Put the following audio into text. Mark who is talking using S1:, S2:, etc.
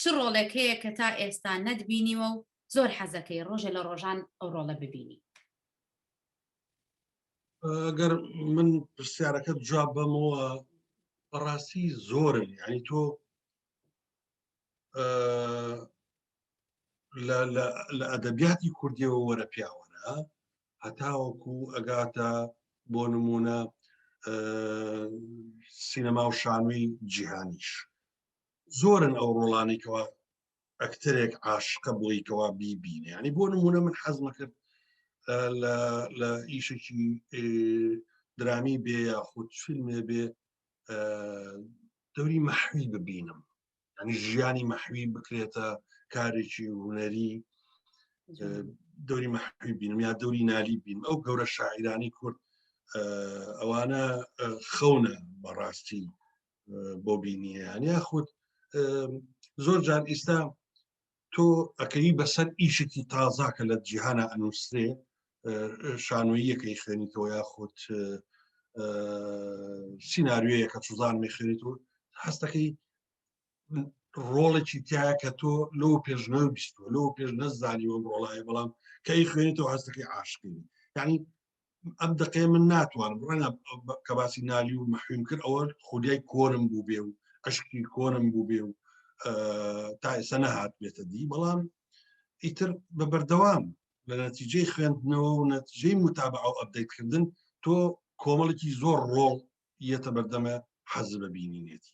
S1: چ ڕۆڵێک هەیە کە تا ئێستا نەتبینیوە و زۆر حەزەکەی ڕۆژێ لە ڕۆژان ئەو ڕۆڵە ببینی؟
S2: ئەگەر من پرسیارەکەت جواب بەمەوە بەڕاستی زۆرن یعنی تۆ لە ئەدەبیاتی کوردیەوە وەرە پیاوەرە هەتاوەکو ئەگاتە بۆ نمونە سینەما و شانوی جیهانیش زۆرن ئەو ڕۆڵانی کەوا ئەکتەرێک عاشقە بۆی کەوا بیبینێ ینی بۆ نمونە من حەزمە کرد لە ئیشێکی درامی بێ یاخود فیلمێ بێ دەوری مەحوی ببینم ینی ژیانی مەحوی بکرێتە کارێکی هوەری دەوری مەحوی بینم یا دەوری نالی بین ئەو گەورە شاعیرانی کورد ئەوانە خەونە بەڕاستی بۆ بینیان یاخود زۆر جار ئیستا تۆ ئەەکەی بەسەر ئیشێکی تازا کە لە جیهانە ئەنووسرێ شانۆییەکەی خوێنیتەوە یاخود سینناریۆیەکە چزان میخوێنیت و هەستەکەی ڕۆڵێکی تایە کە تۆ لەو پێش نەبیستوە لەو پێش نەزانی وەم ڕۆڵایە بەڵام کەی خوێنیتەوە هەستەکەی عاشقینی یعنی ئەم دەقەیە من ناتوانم ڕەنگە کە باسی نالی و مەحویم کرد ئەوە خولیای کۆنم بوو بێ و عشقی کۆنم بوو بێ و تا ئێستا نەهات بێتە دی بەڵام ئیتر بە بەردەوام لە نەتیجەی خوێندنەوە و نەتیجەی متابعە و ئەپدەیتکردن تۆ کۆمەڵێکی زۆر ڕۆڵ یەتە بەردەمە حەز بە بینینێتی.